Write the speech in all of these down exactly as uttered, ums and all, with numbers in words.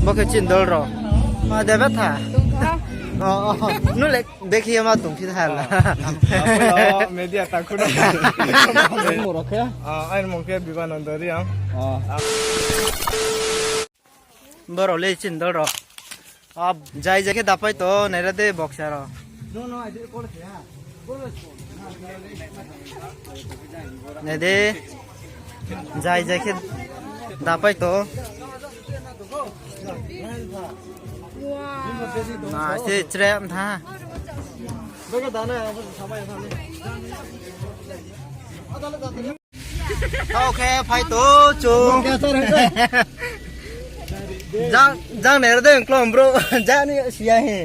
Bo khe chini dol rao. Ma debe tha. O, o, nu le dekhi ye ma tong phi tha la. Media takhu na. Ang rao khe? Ah, aini mung khe Bibananda Reang. Borao le chini dol rao. Ab, jai jai khe dapai to, naira de boxer rao. Nai de, jai jai khe dapai to. Na, se chrem tha. Tao khe phai to chung. Jang, jang ner de klom bro. Jang ni siya he.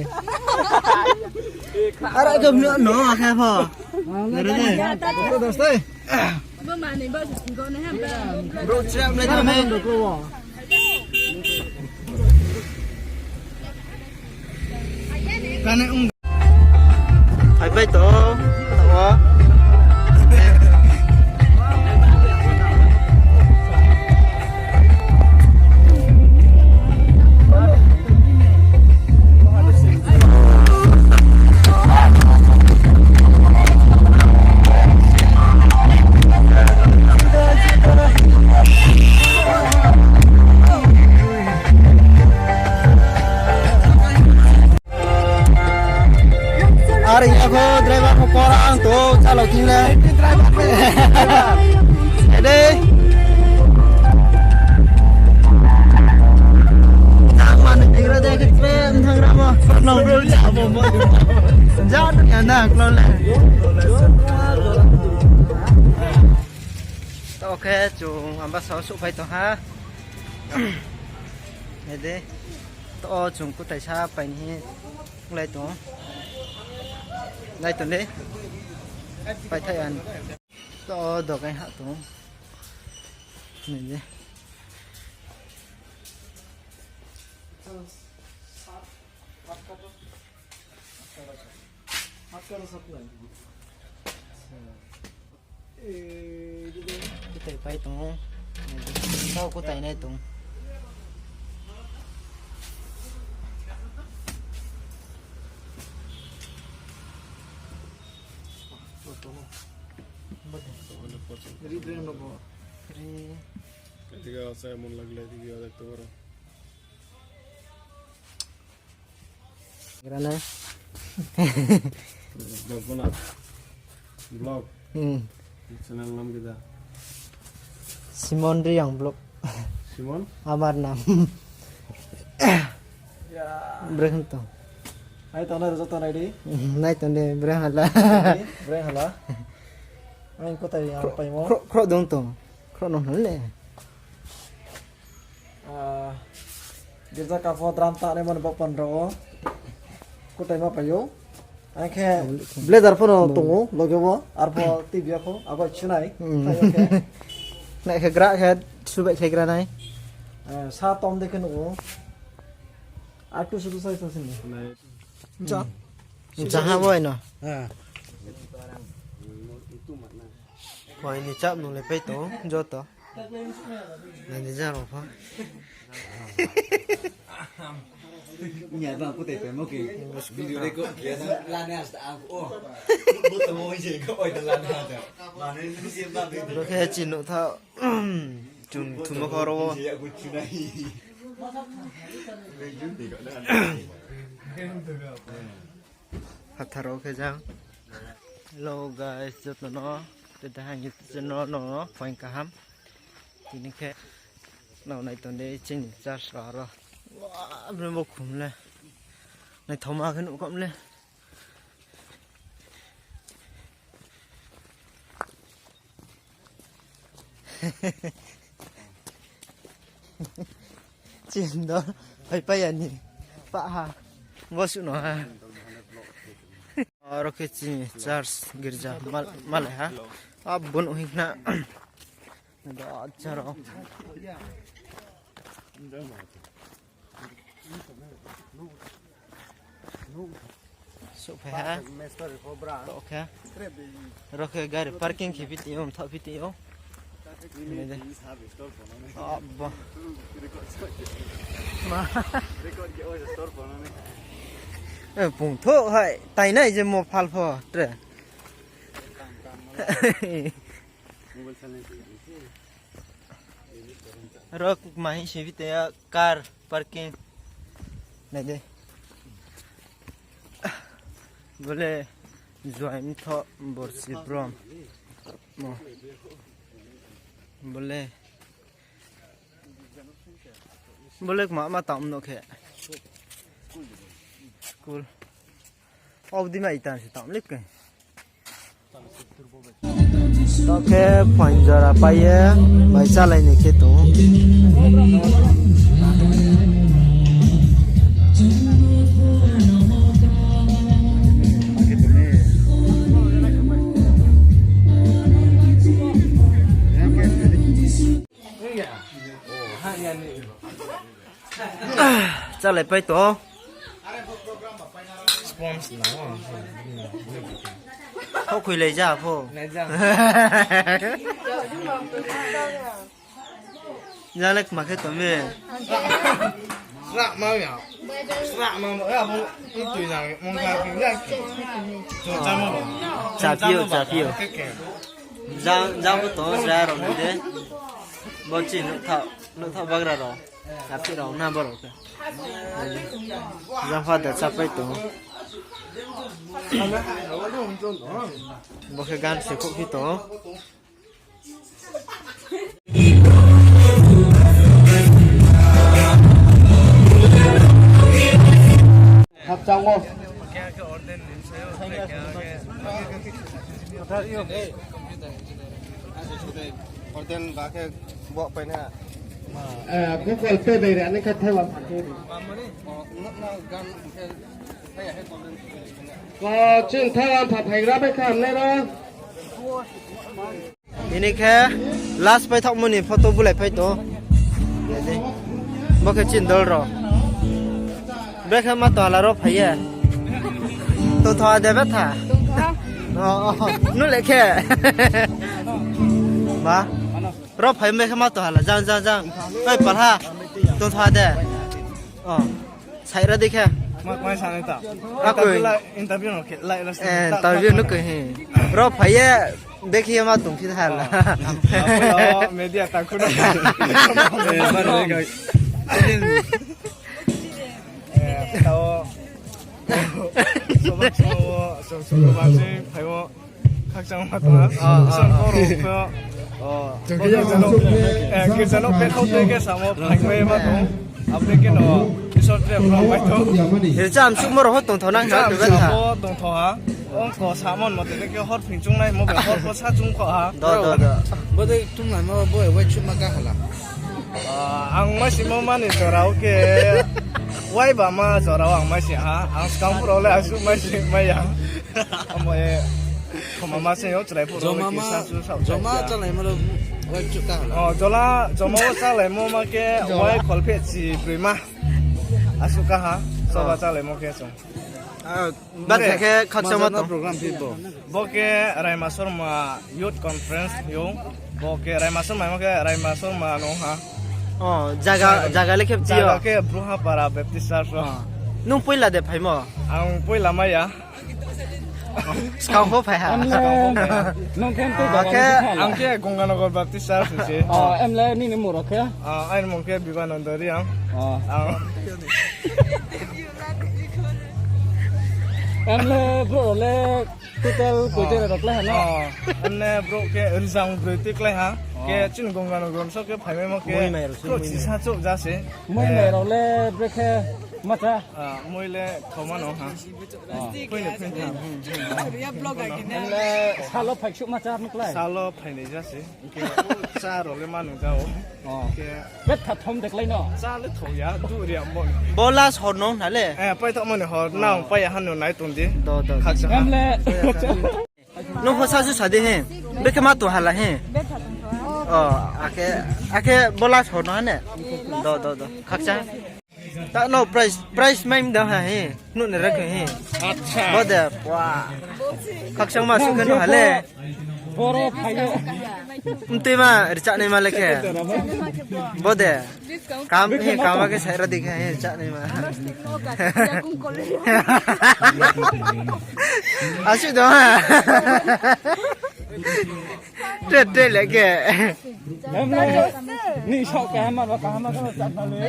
Ara gam no no khe pho. Ner de. Bro, chrem le jang he. Kane ung. Phaipai to, o. Are ya kho driver kho kora ang to chalo king le. Ede. Tang mani tigra de ke tre thang ramo. Nong bro chamo mo. Ja ya na klo le. To khe chung amba sao suh phai tong ha. Ede. To chung kutai sa pai ni. Lai tong. Lai tong de. Pai thai an. To dokai ha tong. Nai de. Kutai pai tong. Tao kutai nai tong. Ri. এদিকে আছে, এমন লাগলে এদিকে দেখতে পারো। Granai. Vlog bana. Vlog. Hmm. Channel nam kida? Simon Reang Vlog. Simon? Amar nam. Breng to. Nai tong nai, joto nai di. Hmm, nai tong de, breng hala. Breng hala. Ang kutai ang paimo. Khro, khro dong tong. Khro nong hal le. Ah, girja kapho drum ta nai mani baoh panda o. Kutai ma pai ou. Ang khe blazer pho no tong ou, loge o. Arpho T V ya pho, abo chunai. Hmm. Nai khe gra khe, subai khe gra nai. Eh, sa tom de khe nuh ou. Atu sudu sai sa sini. Cha. Cha ha boi no. Ha. Boi ni chap nung le pai tong, joto. Nai ni jang rao pha. Nya bang kutai pai mo ke. Video record khe na. Lana hasta ang ko. Bo to mo je ko oi da lana hasta. Lana ni se ba. Bro khe chini nuh tha. Chung thuma kho ro. Phathar rao khe jang. Hello guys, joto no. Te dahang YouTube channel no phaing kaham. Tini khe nao nai tong de chini church rao aro. Wa, bre bo khum le. Naithoma khe nuh kham le. Chini dol phaipai ya ni. Pah ha. Bo suh no ha. Aro khe chini church girja mal-, malai ha. Abo no hing na. Acha rao. Suhphai ha. To khe. Ro khe gari parking khe phi tong ou, mthaoh phi tong ou. Abo. Eh, pung thouh hai, tainai je mo phal pho, tre. Rok mahi sibi te ya car parking. Nai de. Bole join tho borsi brom. Mo. Bole. Bole ma ma tam no khe. School. Obdi ma itan se tam lik ke. Tao khe phaing jora pai ye, bai chálai ni khe tong. Chálai pai tong. Sponge na. Kho khuilai ja pho. Jalek ma khe tong mi. Sra ma ya. Sra ma ya bo. Itui na mong ka ya. Cha phi ou, cha phi ou. Jang, jang bo tong, jang rao ni de. Bo chi nuh tha, nuh tha bagra rao. Aphi rao na bo rao khe. Jang pha da chapai tong. Bo khe gan se khouh phi tong. Khakchang wo. Orden ba khe bo pai na. Eh, Google Pay bai ri ani khe thaiwan pha khe. Ko chin thaiwan pha phaigra bai kha hamnai ro. Tini khe last paithaohmo ni photo bulai phai tong. Bo khe chini dol rao. Brekhe ma tong hala ro phai ye. Tongthou ha de betha. Tongthou ha. Oh, oh, nuh le khe. Ba. Ro phai brekhe ma tong hala. Jang, jang, jang. Oi, palha. Tongthou ha de. Oh. Saira dei khe. Ma, ma sa nai ta. Akoi. Interview no khe, lai, lai, eh, ta, interview ta, no khe, he. Ro phai ye, dekhi ye ma tong phi tha la. Ah, ah, media ta khu no. Eh, bar le ga. Eh, tao. Soba, soba, soba, soba, phai wo. Khakchang ma tong ha. Ah, ah, ah. Son koro pho. Oh. Girja no, eh, girja no pethao tei khe samo phaimai ma tong. Abo dei khe no Isor tre phrang bai tong. Girja amsuhmo rao ho tongthou nang ha, girja amsuhmo tongthou ha. Ong ko samon mo tei khe hor phing chung nai mo bai hor pho sa chung kho ha. Do, do, do. Bo dei tung lai mo bo wai chuma ka hala. Ah, ang maisimo mani jora o khe wai ba ma jora o ang maisi ha. Ang skang phuh rao le asuh maisi mai ya. Amo e, khoma ma se yo, chrai phuh rao le kisa su sa. Joma chalaimo rao wai chu ka hala. Oh, jola, joma wo chalaimo ma khe wai kholpheh chi broi ma. Asuh ka ha, soba chalaimo khe chung. Ah, bat khe khakchang ma tong. Program phi bo. Bo khe Raima Sorma Youth Conference yo. Bo khe Raima Sorma, bo khe Raima Sorma no ha. Oh, jaga, jaga le khe bchi yo. Jaga khe Bruhapara Baptist Church ro. Oh. Nung poila de phaimo? Ang poila mai ya. Skang pho phai ha. Skang pho phai ha. Nung khe tei jaga le khe. Ang khe Gonganagar Baptist Church se. Oh, em le nini mung rao khe? Ah, aini mung khe Bibananda Reang. Oh. Ang. Em le brouh rao le total koitai rao klái ha no? Oh, em le brouh khe rizang broi tei klái ha. Oh. Khe chini Gonganagar so khe phaimaimo khe. Moi mai rao se, brouh moi mai. Chisa chouh ja se. Moi mai rao le brekhe ma cha? Ah, moi le khoma no ha. Oh. Phoi ni phoi tham. Em le salo phaiksuh ma cha mo klái? Salo phainai ja se. Khe cha rao le ma nung ja o. Oh. Khe betha thom de klái no? Cha le thom ya, du ri ang bo. Bo last hor no na le? Eh, paithaohmo ni hor, nang pai ya ha no nai tong di. Do, do. Khakchang ha. Em le. Nung pho sa su sa di he. Brekhe ma tong hala he. Betha tong tho. Oh, akhe, akhe bo last hor no ha ne? Do, do, do. Khakchang. Ta no price, price mai mdang ha he. Nuh ni rek he. Acha. Bo de, wa. Khakchang ma su khe no ha le. Boro phai ye. Mtui ma, rchah nai ma le khe. Bo de. Kam, he, kam ke sai ra di khe, he, rchah nai ma. Asu do ha. Tre, tre le khe. Ni sok ke hamar ba, ka hamar ka chak na le.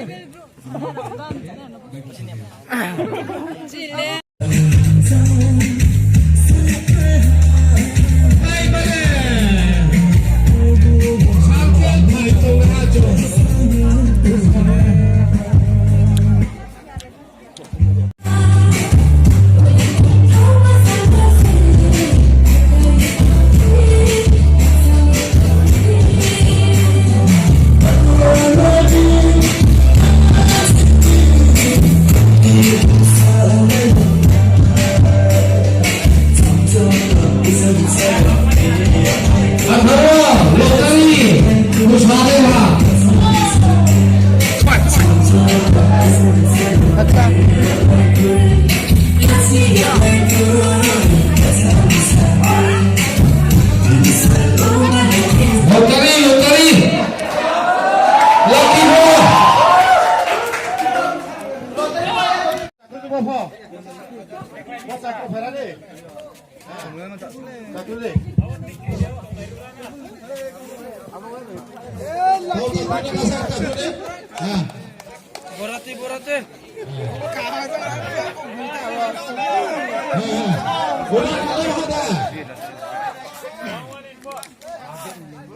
Atharo, lottery, bwsa de ha. Lottery, lottery. Lucky draw. Borate, borate.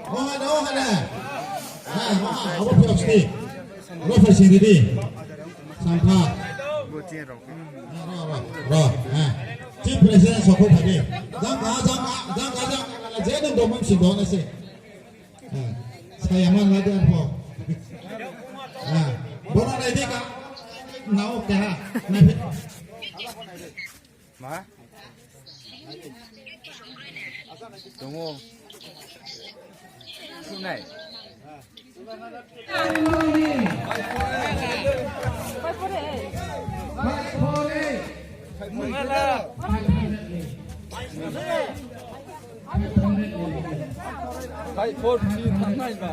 Oha na, oha na. Ha, oha, abo phe sini. Ro phe sini di. Sampha. Ro, ro, ro, ha. Chief President sokho phai di. Jang ka, jang ka, jang ka, jang ka, je nung dongmung si dong na se. Ha. Saya man la de arpho. Ha. Bono nai di ka. Nao keha. Nai phe. Ma? Tong ou. Sunai. Five four three thanng nai ba.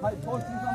Five four three.